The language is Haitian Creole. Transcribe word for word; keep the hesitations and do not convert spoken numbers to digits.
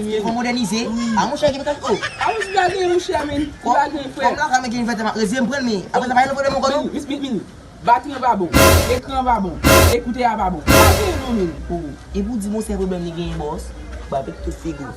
premye. Fò modènize. A monchè, gen bagay, oh. A monchè, bagay, monchè, men. Bagay, frè. Kòm la, kòm gen vètè, m ap reze, m pran, men. Apre sa, pa gen pwoblèm ankò, non? Vini, vini, vini. Batri an pa bon. Ekran an pa bon. Ekoutè a pa bon. Pa gen non, men. Oh. E pou di, monchè, pwoblèm li genyen, bòs. Ba, pèt tout figo.